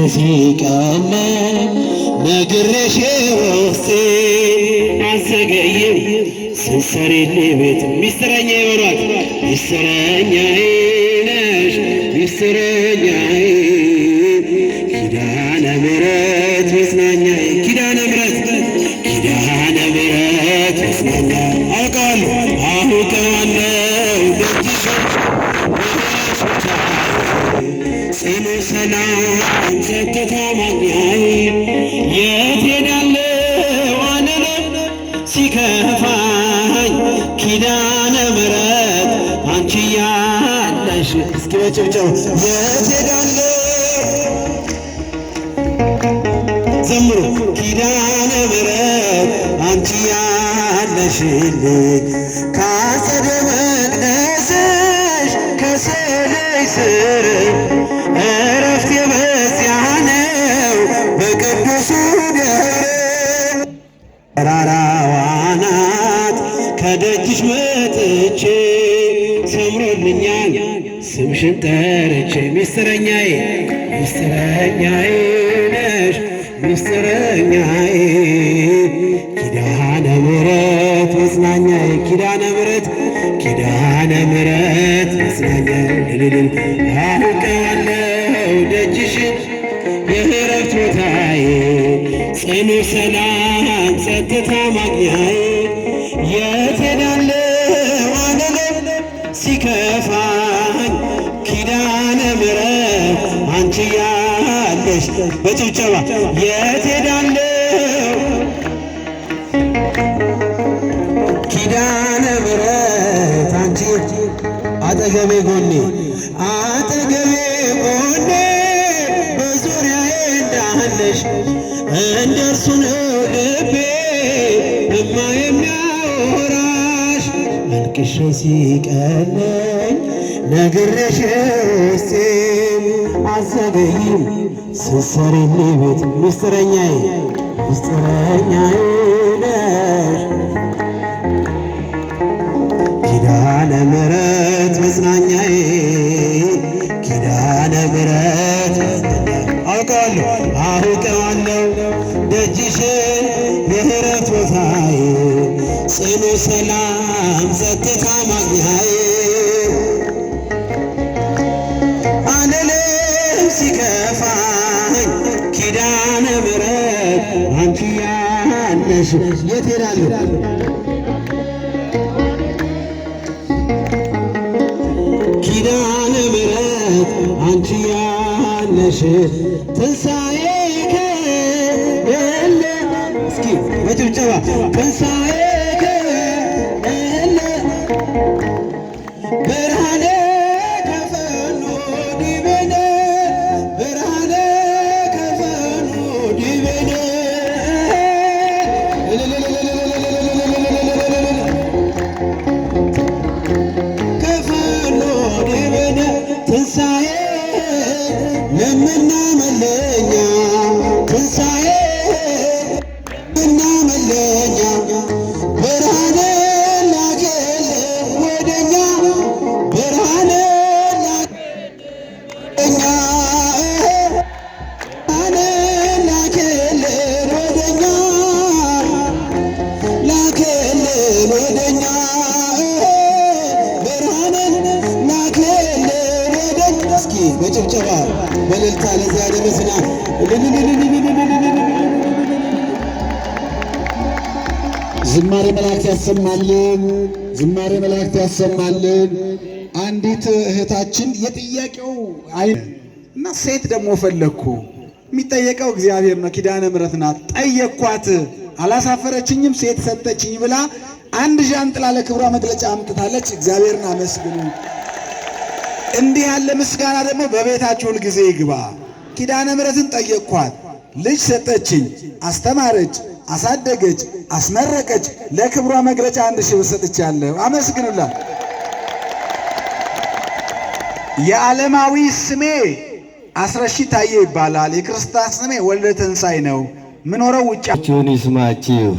ሲቀለኝ ነግሬሽ ውስጤ አዘገይም ስትሰሪልኝ ቤት ሚስጥረኛ ይበሏት። ሚስጥረኛዬ ነሽ ሚስጥረኛዬ፣ ኪዳነ ምሕረት መጽናኛዬ፣ ኪዳነ ምሕረት፣ ኪዳነ ምሕረት መጽናኛዬ። አውቀዋለሁ አውቀዋለሁ ደጅሽን ጽኑ ሰላም ጸጥታ ማግኛዬ፣ የት ሄዳለሁ አልልም ሲከፋኝ፣ ኪዳነ ምሕረት አንቺ ያለሽ። እስኪ በጭብጨባ የት ሄዳለሁ ዘምሩ። ኪዳነ ምሕረት አንቺ ያለሽልኝ፣ ከአጸደ መቅደስሽ ከስዕልሽ ስር እረፍቴ በዚያ ነው በቅዱሱ ደብር። ተራራዋ ናት ከደጅሽ መጥቼ ሰምሮልኛል ስምሽን ጠርቼ። ሚስጥረኛዬ ሚስጥረኛዬ ነሽ ሚስጥረኛዬ፣ ኪዳነ ምሕረት መጽናኛዬ፣ ኪዳነ ምሕረት፣ ኪዳነ ምሕረት መጽናኛዬ። እልልል አውቀዋለሁ ደጅሽን የእረፍት ቦታዬ፣ ጽኑ ሰላም ጸጥታ ማግኛዬ፣ የት ሄዳለሁ አልልም ሲከፋኝ፣ ኪዳነ ምሕረት አንቺ ያለሽ። በጭብጨባ የት ሄዳለሁ? ኪዳነ ምሕረት አንቺ አጠገቤ ጎኔ፣ አጠገቤ ጎኔ፣ በዙሪያዬ እንዳለሽ እንደ እርሱ ነው ልቤ እማ የሚያወራሽ። አልቅሼ ሲቀለኝ ነግሬሽ ውስጤ አዘገይም ስትሰሪልኝ ቤት። ሚስጥረኛዬ ሚስጥረኛዬ ነሽ ኪዳነ ምሕረት መጽናኛዬ፣ ኪዳነ ምሕረት። አውቀዋለሁ አውቀዋለሁ ደጅሽን የእረፍት ቦታዬ፣ ጽኑ ሰላም ጸጥታ ማግኛዬ፣ አልልም ሲከፋኝ፣ ኪዳነ ምሕረት አንቺ ያለሽ የት ሄዳለሁ? ኪዳነ ምሕረት አንቺ ያለሽ ትንሣኤ ከየለ። እስኪ በጭብጨባ ትንሣኤ ከየለ፣ ብርሃነ ከፈኑ ዲቤነ፣ ብርሃነ ከፈኑ ዲቤነ፣ ከፈኑ ዲቤነ፣ ትንሣኤ ለምናመለኛ፣ ትንሣኤ ለምናመለኛ፣ ብርሃነ ላክልን ወደኛ፣ ብርሃነ ላክኛ፣ ብርሃነ ላክልን ወደኛ፣ ላክልን ወደኛ፣ ብርሃንን ላክልን ወደኛ። እስኪ በጭብጨባ በእልልታ ለዚያ ያደረስና። ዝማሬ መላእክት ያሰማልን። ዝማሬ መላእክት ያሰማልን። አንዲት እህታችን የጥያቄው አይ እና ሴት ደግሞ ፈለግኩ። የሚጠየቀው እግዚአብሔር ነው። ኪዳነ ምሕረት ናት። ጠየቅኳት፣ አላሳፈረችኝም፣ ሴት ሰጠችኝ ብላ አንድ ዣንጥላ ለክብሯ መግለጫ አምጥታለች። እግዚአብሔርን አመስግኑ። እንዲህ ያለ ምስጋና ደግሞ በቤታችሁ ሁል ጊዜ ይግባ። ኪዳነ ምሕረትን ጠየቅኳት፣ ልጅ ሰጠችኝ፣ አስተማረች፣ አሳደገች፣ አስመረቀች። ለክብሯ መግለጫ 1000 ብር ሰጥቻለሁ። አመስግኑላት። የዓለማዊ ስሜ አስረሺ ታዬ ይባላል። የክርስትና ስሜ ወልደ ትንሳኤ ነው። ምኖረው ውጭ ችሁን ይስማችሁ።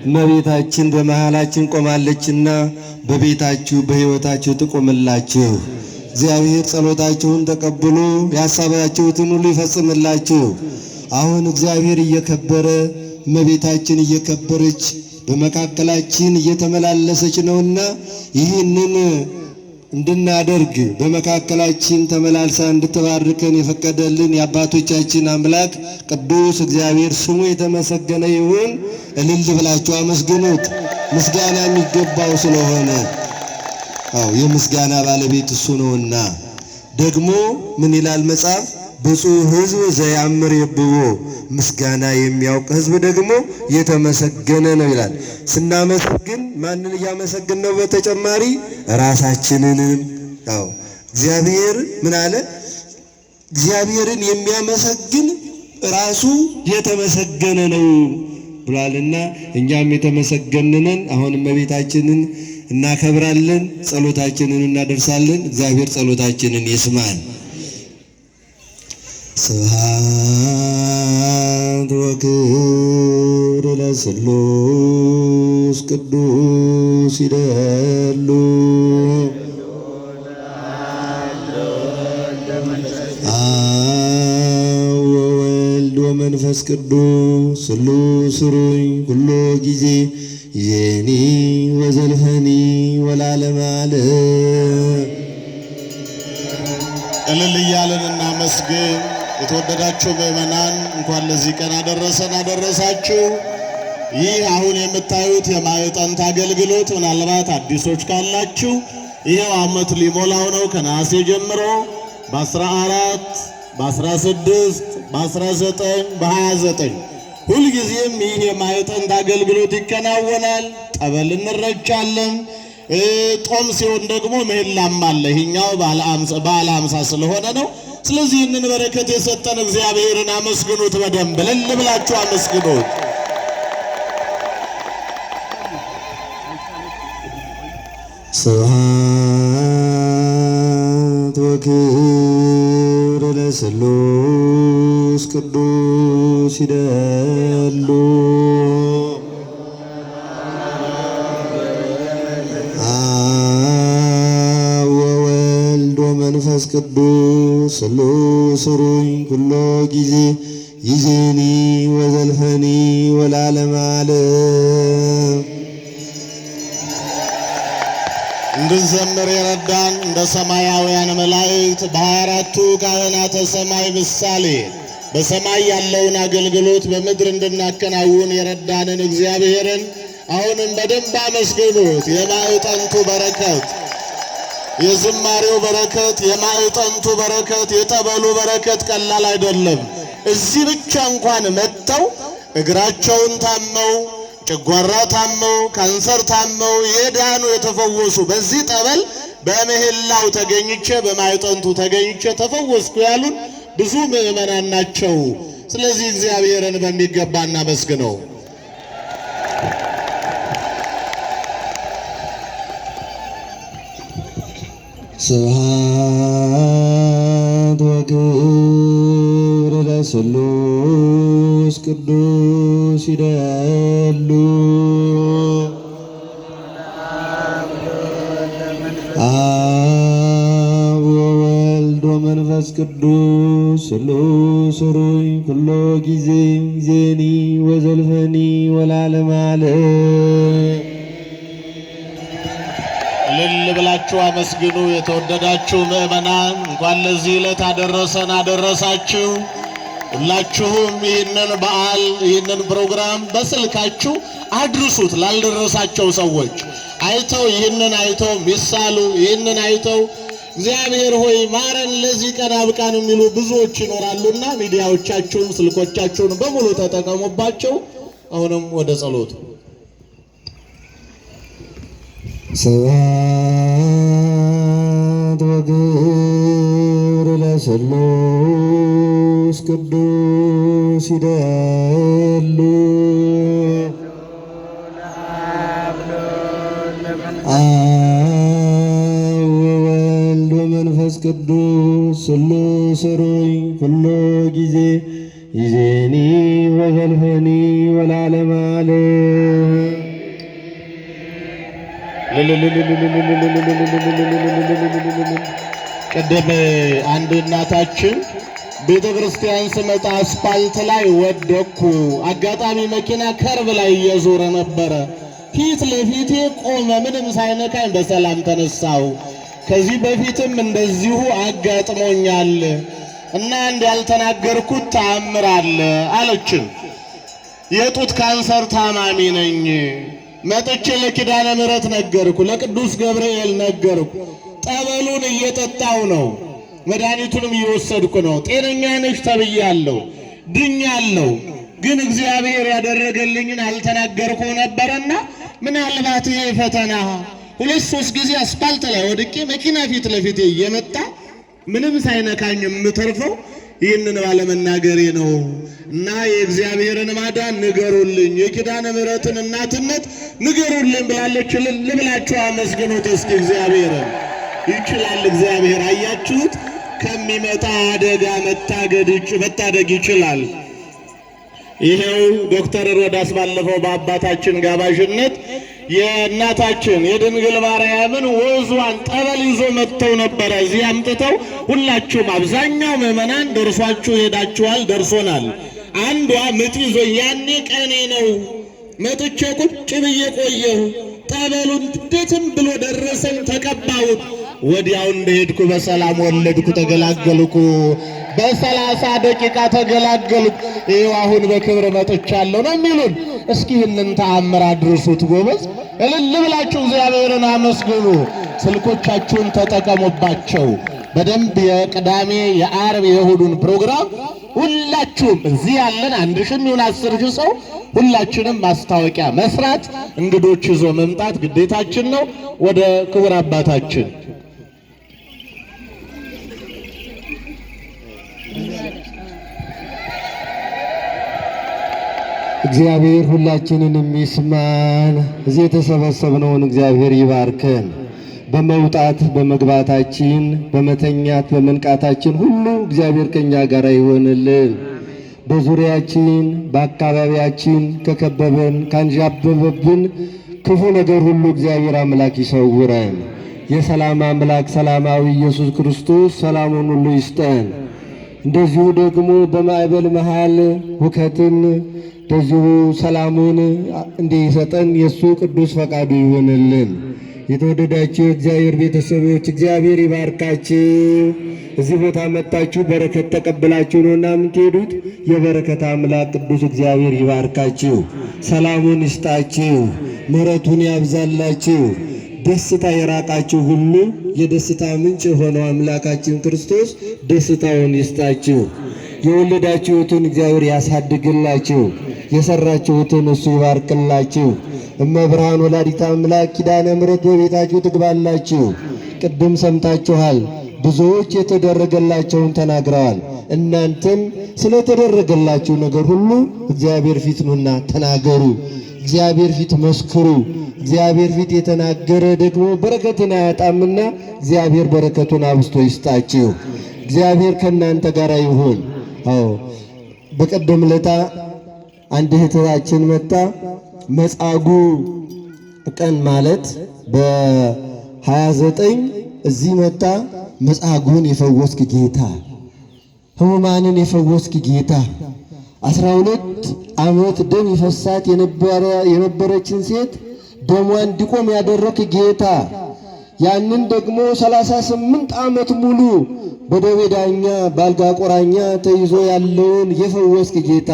እመቤታችን በመሃላችን ቆማለችና በቤታችሁ በሕይወታችሁ ትቆምላችሁ። እግዚአብሔር ጸሎታችሁን ተቀብሎ ያሳባችሁትን ሁሉ ይፈጽምላችሁ። አሁን እግዚአብሔር እየከበረ እመቤታችን እየከበረች በመካከላችን እየተመላለሰች ነውና ይህንን እንድናደርግ በመካከላችን ተመላልሳ እንድትባርከን የፈቀደልን የአባቶቻችን አምላክ ቅዱስ እግዚአብሔር ስሙ የተመሰገነ ይሁን። እልል ብላችሁ አመስግኑት። ምስጋና የሚገባው ስለሆነ፣ አዎ የምስጋና ባለቤት እሱ ነውና። ደግሞ ምን ይላል መጽሐፍ? ብፁዕ ሕዝብ ዘያምር የብቦ፣ ምስጋና የሚያውቅ ሕዝብ ደግሞ የተመሰገነ ነው ይላል። ስናመሰግን ማንን እያመሰግን ነው? በተጨማሪ ራሳችንንም። አዎ እግዚአብሔር ምን አለ? እግዚአብሔርን የሚያመሰግን ራሱ የተመሰገነ ነው ብሏልና እኛም የተመሰገንንን አሁን እመቤታችንን እናከብራለን፣ ጸሎታችንን እናደርሳለን። እግዚአብሔር ጸሎታችንን ይስማል። ስብሐት ወክብር ለስሉስ ቅዱስ ይደሉ አብ ወወልድ ወመንፈስ ቅዱስ ስሉስ ሥሩይ ኩሎ ጊዜ ይዜኒ ወዘልፈኒ ወለዓለመ ዓለም። እልል እያልን እናመስግን። የተወደዳችሁ ምዕመናን እንኳን ለዚህ ቀን አደረሰን አደረሳችሁ። ይህ አሁን የምታዩት የማዕጠንት አገልግሎት ምናልባት አዲሶች ካላችሁ ይኸው ዓመት ሊሞላው ነው። ከነሐሴ ጀምሮ በ14፣ በ16፣ በ19፣ በ29 ሁልጊዜም ይህ የማዕጠንት አገልግሎት ይከናወናል። ጠበል እንረጫለን። ጦም ሲሆን ደግሞ ምህላም አለ። ይሄኛው በዓለ ሃምሳ ስለሆነ ነው። ስለዚህ ይህንን በረከት የሰጠን እግዚአብሔርን አመስግኑት። በደንብ እልል ብላችሁ አመስግኑት። ስብሐት ወክብር ለስሉስ ቅዱስ ይደሉ አብ ወወልድ ወመንፈስ ቅዱስ ስሉስ ሥሩይ ኩሎ ጊዜ ይዜኒ ወዘልፈኒ ወለዓለመ ዓለም። እንድንዘምር የረዳን እንደ ሰማያውያን መላእክት በ24ቱ ካህናተ ሰማይ ምሳሌ በሰማይ ያለውን አገልግሎት በምድር እንድናከናውን የረዳንን እግዚአብሔርን አሁንም በደንብ አመስግኑት። የማዕጠንቱ በረከት፣ የዝማሬው በረከት፣ የማዕጠንቱ በረከት፣ የጠበሉ በረከት ቀላል አይደለም። እዚህ ብቻ እንኳን መጥተው እግራቸውን ታመው፣ ጨጓራ ታመው፣ ካንሰር ታመው የዳኑ የተፈወሱ፣ በዚህ ጠበል በምህላው ተገኝቼ በማዕጠንቱ ተገኝቼ ተፈወስኩ ያሉን ብዙ ምዕመናን ናቸው። ስለዚህ እግዚአብሔርን በሚገባ እናመስግነው። ስብሐት ወክብር ለስሉስ ቅዱስ ይደሉ አብ ወወልድ ወመንፈስ ቅዱስ ስሉስ ሥሩይ ኩሎ ጊዜ ዜኒ ወዘልፈኒ ወለዓለመ ዓለም። እልል ብላችሁ አመስግኑ። የተወደዳችሁ ምዕመናን እንኳን ለዚህ ዕለት አደረሰን አደረሳችሁ። ሁላችሁም ይህንን በዓል ይህንን ፕሮግራም በስልካችሁ አድርሱት ላልደረሳቸው ሰዎች። አይተው ይህንን አይተው ሚሳሉ፣ ይህንን አይተው እግዚአብሔር ሆይ ማረን ለዚህ ቀን አብቃን የሚሉ ብዙዎች ይኖራሉና ሚዲያዎቻችሁን ስልኮቻችሁን በሙሉ ተጠቀሙባቸው። አሁንም ወደ ጸሎቱ። ስብሐት ወክብር ለስሉስ ቅዱስ ይደሉ አብ ወወልድ ወመንፈስ ቅዱስ ስሉስ ሥሩይ ኩሎ ጊዜ ይዜኒ ወዘልፈኒ ወለዓለመ ዓለም። ቅድም አንድ እናታችን ቤተ ክርስቲያን ስመጣ አስፓልት ላይ ወደኩ። አጋጣሚ መኪና curve ላይ እየዞረ ነበረ። ፊት ለፊቴ ቆመ። ምንም ሳይነካኝ በሰላም ተነሳው። ከዚህ በፊትም እንደዚሁ አጋጥሞኛል እና አንድ ያልተናገርኩት ተአምር አለ አለችን። የጡት ካንሰር ታማሚ ነኝ። መጥቼ ለኪዳነ ምሕረት ነገርኩ፣ ለቅዱስ ገብርኤል ነገርኩ። ጠበሉን እየጠጣው ነው፣ መድኃኒቱንም እየወሰድኩ ነው። ጤነኛ ነሽ ተብያለሁ፣ ድኛለሁ። ግን እግዚአብሔር ያደረገልኝን አልተናገርኩ ነበረና ምናልባት ይሄ ፈተና 2-3 ጊዜ አስፓልት ላይ ወድቄ መኪና ፊት ለፊቴ እየመጣ ምንም ሳይነካኝ የምተርፈው ይህንን ባለመናገሬ ነው። እና የእግዚአብሔርን ማዳን ንገሩልኝ፣ የኪዳነ ምሕረትን እናትነት ንገሩልኝ ብላለች። ልብላችሁ አመስግኑት እስኪ እግዚአብሔርን። ይችላል እግዚአብሔር። አያችሁት? ከሚመጣ አደጋ መታደግ ይችላል። ይሄው ዶክተር ሮዳስ ባለፈው በአባታችን ጋባዥነት የእናታችን የድንግል ማርያምን ወዟን ጠበል ይዞ መጥተው ነበረ። እዚህ አምጥተው ሁላችሁም አብዛኛው ምዕመናን ደርሷችሁ ሄዳችኋል፣ ደርሶናል። አንዷ ምጥ ይዞ ያኔ ቀኔ ነው መጥቼ ቁጭ ብዬ ቆየሁ። ጠበሉን እንዴትም ብሎ ደረሰኝ፣ ተቀባሁት። ወዲያው እንደሄድኩ በሰላም ወለድኩ፣ ተገላገልኩ። በ30 ደቂቃ ተገላገልኩ። ይኸው አሁን በክብር መጥቻለሁ ነው የሚሉን። እስኪ ይህንን ተአምር አድርሱት ጎበዝ። እልል ብላችሁ እግዚአብሔርን አመስግኑ። ስልኮቻችሁን ተጠቀሙባቸው በደንብ። የቅዳሜ የዓርብ የእሁዱን ፕሮግራም ሁላችሁም እዚህ ያለን 1,000 ይሁን 10,000 ሰው ሁላችንም ማስታወቂያ መስራት፣ እንግዶች ይዞ መምጣት ግዴታችን ነው። ወደ ክቡር አባታችን እግዚአብሔር ሁላችንን ይስማን። እዚህ የተሰበሰብነውን እግዚአብሔር ይባርከን። በመውጣት በመግባታችን፣ በመተኛት በመንቃታችን ሁሉ እግዚአብሔር ከኛ ጋር ይሆንልን። በዙሪያችን በአካባቢያችን ከከበበን ካንዣበበብን ክፉ ነገር ሁሉ እግዚአብሔር አምላክ ይሰውረን። የሰላም አምላክ ሰላማዊ ኢየሱስ ክርስቶስ ሰላሙን ሁሉ ይስጠን። እንደዚሁ ደግሞ በማዕበል መሃል ሁከትን እንደዚሁ ሰላሙን እንዲሰጠን የእሱ ቅዱስ ፈቃዱ ይሆንልን። የተወደዳችሁ የእግዚአብሔር ቤተሰቦች እግዚአብሔር ይባርካችሁ። እዚህ ቦታ መጣችሁ በረከት ተቀብላችሁ ነውና የምትሄዱት። የበረከት አምላክ ቅዱስ እግዚአብሔር ይባርካችሁ፣ ሰላሙን ይስጣችሁ፣ ምሕረቱን ያብዛላችሁ። ደስታ የራቃችሁ ሁሉ የደስታ ምንጭ የሆነው አምላካችን ክርስቶስ ደስታውን ይስጣችሁ። የወለዳችሁትን እግዚአብሔር ያሳድግላችሁ። የሰራችሁትን እሱ ይባርክላችሁ። እመብርሃን ወላዲተ አምላክ ኪዳነ ምሕረት በቤታችሁ ትግባላችሁ። ቅድም ሰምታችኋል፣ ብዙዎች የተደረገላቸውን ተናግረዋል። እናንተም ስለተደረገላችሁ ነገር ሁሉ እግዚአብሔር ፊት ኑና ተናገሩ። እግዚአብሔር ፊት መስክሩ። እግዚአብሔር ፊት የተናገረ ደግሞ በረከትን አያጣምና እግዚአብሔር በረከቱን አብዝቶ ይስጣችሁ። እግዚአብሔር ከእናንተ ጋር ይሁን። አዎ በቀደም ለታ አንድ እህታችን መጣ። መጻጉዕ ቀን ማለት በ29 እዚህ መጣ። መጻጉዕን የፈወስክ ጌታ፣ ሕሙማንን የፈወስክ ጌታ፣ 12 ዓመት ደም ይፈሳት የነበረችን ሴት ደሟ እንዲቆም ያደረክ ጌታ፣ ያንን ደግሞ 38 ዓመት ሙሉ በደዌ ዳኛ በአልጋ ቆራኛ ተይዞ ያለውን የፈወስክ ጌታ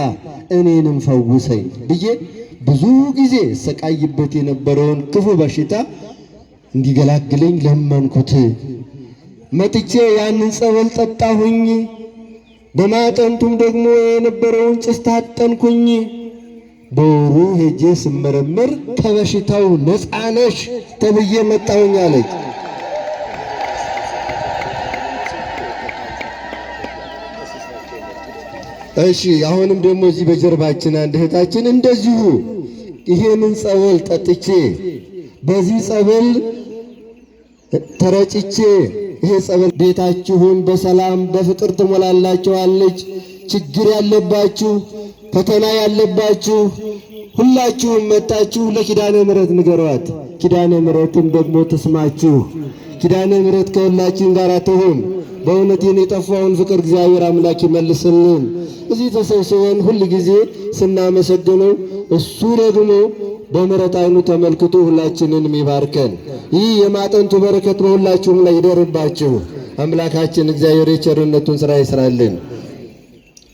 እኔንም ፈውሰኝ ብዬ ብዙ ጊዜ ሰቃይበት የነበረውን ክፉ በሽታ እንዲገላግለኝ ለመንኩት። መጥቼ ያንን ጸበል ጠጣሁኝ። በማጠንቱም ደግሞ የነበረውን ጭስ ታጠንኩኝ። በወሩ ሄጄ ስመረምር ከበሽታው ነፃ ነሽ ተብዬ መጣሁኝ አለች። እሺ አሁንም ደግሞ እዚህ በጀርባችን አንድ እህታችን እንደዚሁ ይሄንን ጸበል ጠጥቼ በዚህ ጸበል ተረጭቼ ይሄ ጸበል ቤታችሁን በሰላም በፍቅር ትሞላላችኋለች። ችግር ያለባችሁ ፈተና ያለባችሁ ሁላችሁም መጣችሁ ለኪዳነ ምሕረት ንገሯት። ኪዳነ ምሕረትም ደግሞ ትስማችሁ። ኪዳነ ምሕረት ከሁላችን ጋር ትሁን። በእውነት የጠፋውን ፍቅር እግዚአብሔር አምላክ ይመልስልን። እዚህ ተሰብስበን ሁል ጊዜ ስናመሰግነው እሱ ደግሞ በምሕረት ዓይኑ ተመልክቶ ሁላችንንም ይባርከን። ይህ የማጠንቱ በረከት በሁላችሁም ላይ ይደርባችሁ። አምላካችን እግዚአብሔር የቸርነቱን ሥራ ይስራልን።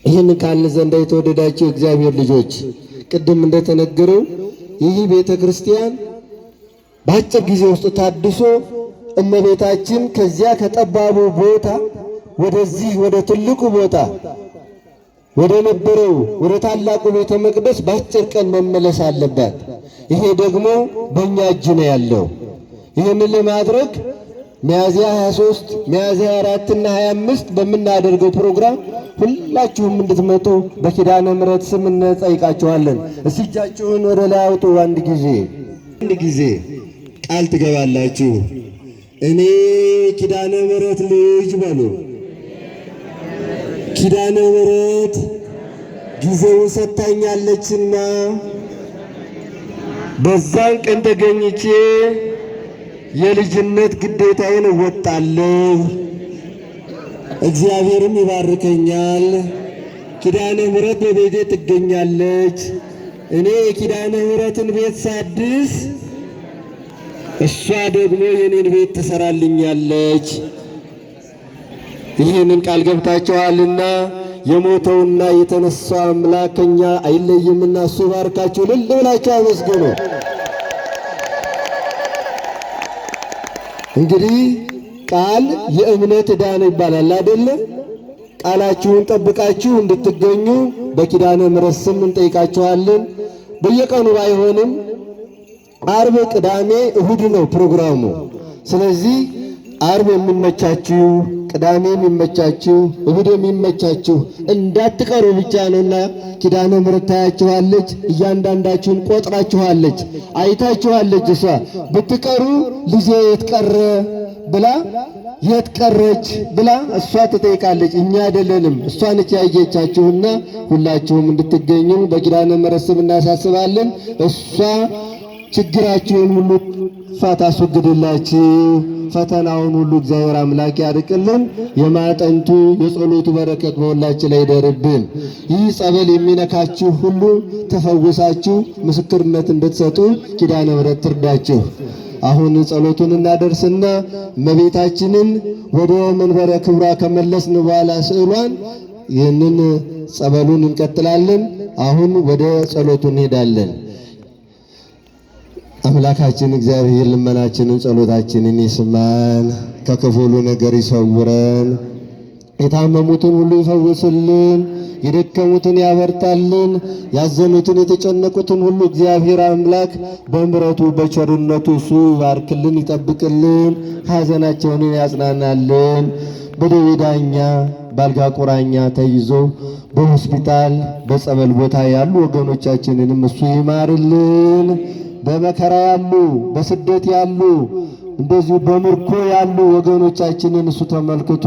ይህን ካልን ዘንዳ የተወደዳችሁ እግዚአብሔር ልጆች፣ ቅድም እንደተነገረው ይህ ቤተ ክርስቲያን በአጭር ጊዜ ውስጥ ታድሶ እመቤታችን ከዚያ ከጠባቡ ቦታ ወደዚህ ወደ ትልቁ ቦታ ወደ ነበረው ወደ ታላቁ ቤተ መቅደስ በአጭር ቀን መመለስ አለባት። ይሄ ደግሞ በእኛ እጅ ነው ያለው። ይህንን ለማድረግ ሚያዝያ 23፣ ሚያዝያ 24 እና 25 በምናደርገው ፕሮግራም ሁላችሁም እንድትመጡ በኪዳነ ምሕረት ስም እንጠይቃችኋለን። እስቲ እጃችሁን ወደ ላይ አውጡ። አንድ ጊዜ አንድ ጊዜ ቃል ትገባላችሁ። እኔ ኪዳነ ምሕረት ልጅ በሉ። ኪዳነ ምሕረት ጊዜውን ሰጥታኛለችና በዛን ቀን ተገኝቼ የልጅነት ግዴታዬን እወጣለሁ። እግዚአብሔርም ይባርከኛል። ኪዳነ ምሕረት በቤቴ ትገኛለች። እኔ የኪዳነ ምሕረትን ቤት ሳድስ እሷ ደግሞ የኔን ቤት ትሰራልኛለች። ይህንን ቃል ገብታችኋልና የሞተውና የተነሳው አምላክ ከኛ አይለይምና እሱ ባርካችሁ እልል ብላችሁ አመስግኑ። እንግዲህ ቃል የእምነት ዕዳ ነው ይባላል አይደለም? ቃላችሁን ጠብቃችሁ እንድትገኙ በኪዳነ ምሕረት ስም እንጠይቃችኋለን። በየቀኑ ባይሆንም አርብ፣ ቅዳሜ፣ እሁድ ነው ፕሮግራሙ። ስለዚህ አርብ የሚመቻችሁ፣ ቅዳሜ የሚመቻችሁ፣ እሁድ የሚመቻችሁ እንዳትቀሩ ብቻ ነውና ኪዳነ ምሕረት ታያችኋለች። እያንዳንዳችሁን ቆጥራችኋለች፣ አይታችኋለች። እሷ ብትቀሩ ልጄ የት ቀረ ብላ የት ቀረች ብላ እሷ ትጠይቃለች። እኛ አይደለንም፣ እሷ ነች ያየቻችሁና ሁላችሁም እንድትገኙ በኪዳነ ምሕረት ስም እናሳስባለን። እሷ ችግራችሁን ሁሉ እሷ ታስወግድላችሁ። ፈተናውን ሁሉ እግዚአብሔር አምላክ ያርቅልን። የማጠንቱ የጸሎቱ በረከት በሁላችን ላይ ይደርብን። ይህ ጸበል የሚነካችሁ ሁሉ ተፈውሳችሁ ምስክርነት እንድትሰጡ ኪዳነ ምሕረት ትርዳችሁ። አሁን ጸሎቱን እናደርስና እመቤታችንን ወደ መንበረ ክብሯ ከመለስን በኋላ ስዕሏን ይህንን ጸበሉን እንቀጥላለን። አሁን ወደ ጸሎቱ እንሄዳለን። አምላካችን እግዚአብሔር ልመናችንን ጸሎታችንን ይስማን፣ ከክፉ ሁሉ ነገር ይሰውረን፣ የታመሙትን ሁሉ ይፈውስልን፣ የደከሙትን ያበርታልን፣ ያዘኑትን የተጨነቁትን ሁሉ እግዚአብሔር አምላክ በምሕረቱ በቸርነቱ እሱ ይባርክልን፣ ይጠብቅልን፣ ሐዘናቸውን ያጽናናልን። በደዌ ዳኛ ባልጋ ቁራኛ ተይዞ በሆስፒታል በጸበል ቦታ ያሉ ወገኖቻችንንም እሱ ይማርልን። በመከራ ያሉ፣ በስደት ያሉ፣ እንደዚሁ በምርኮ ያሉ ወገኖቻችንን እሱ ተመልክቶ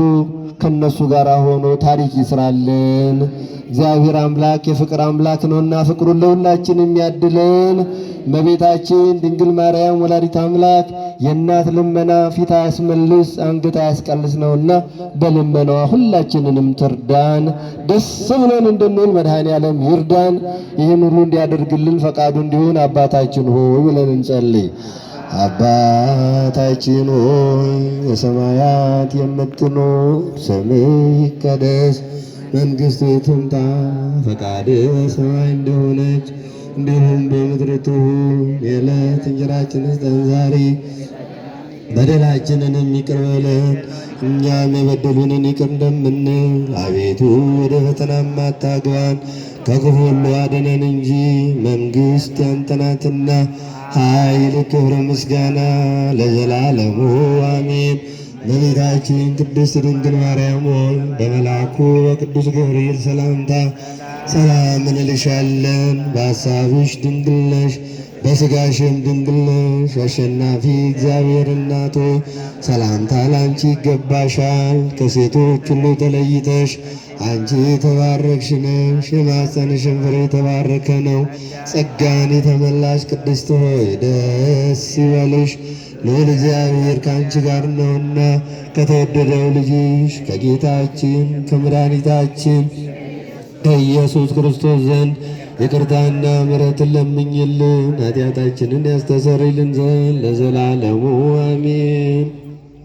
ከነሱ ጋር ሆኖ ታሪክ ይስራልን። እግዚአብሔር አምላክ የፍቅር አምላክ ነውና ፍቅሩን ለሁላችን የሚያድለን። እመቤታችን ድንግል ማርያም ወላዲት አምላክ የእናት ልመና ፊት አያስመልስ አንገት አያስቀልስ ነውና በልመናዋ ሁላችንንም ትርዳን። ደስ ብሎን እንድንውል መድኃኔዓለም ይርዳን። ይህን ሁሉ እንዲያደርግልን ፈቃዱ እንዲሆን አባታችን ሆይ ብለን እንጸልይ። አባታችን ሆይ በሰማያት የምትኖር፣ ስምህ ይቀደስ፣ መንግሥትህ ትምጣ፣ ፈቃድህ በሰማይ እንደሆነች እንዲሁም በምድር ትሁን። የዕለት እንጀራችንን ስጠን ዛሬ፣ በደላችንንም ይቅር በለን እኛም የበደሉንን ይቅር እንደምንል። አቤቱ ወደ ፈተናም አታግባን፣ ከክፉ ሁሉ አድነን እንጂ መንግሥት ያንተ ናትና፣ ኃይል፣ ክብር፣ ምስጋና ለዘላለሙ አሜን። እመቤታችን ቅድስት ድንግል ማርያም ሆይ በመልአኩ በቅዱስ ገብርኤል ሰላምታ ሰላም እንልሻለን። በሐሳብሽ ድንግል ነሽ፣ በሥጋሽም ድንግል ነሽ። አሸናፊ እግዚአብሔር እናት ሆይ ሰላምታ ላንቺ ይገባሻል። ከሴቶች ሁሉ ተለይተሽ አንቺ የተባረክሽ ነሽ፣ የማኅፀንሽም ፍሬ የተባረከ ነው። ጸጋን የተመላሽ ቅድስት ሆይ ደስ ይበልሽ፣ ልዑል እግዚአብሔር ከአንቺ ጋር ነውና ከተወደደው ልጅሽ ከጌታችን ከመድኃኒታችን ከኢየሱስ ክርስቶስ ዘንድ ይቅርታና ምሕረትን ለምኝልን ኃጢአታችንን ያስተሰርይልን ዘንድ ለዘላለሙ አሜን።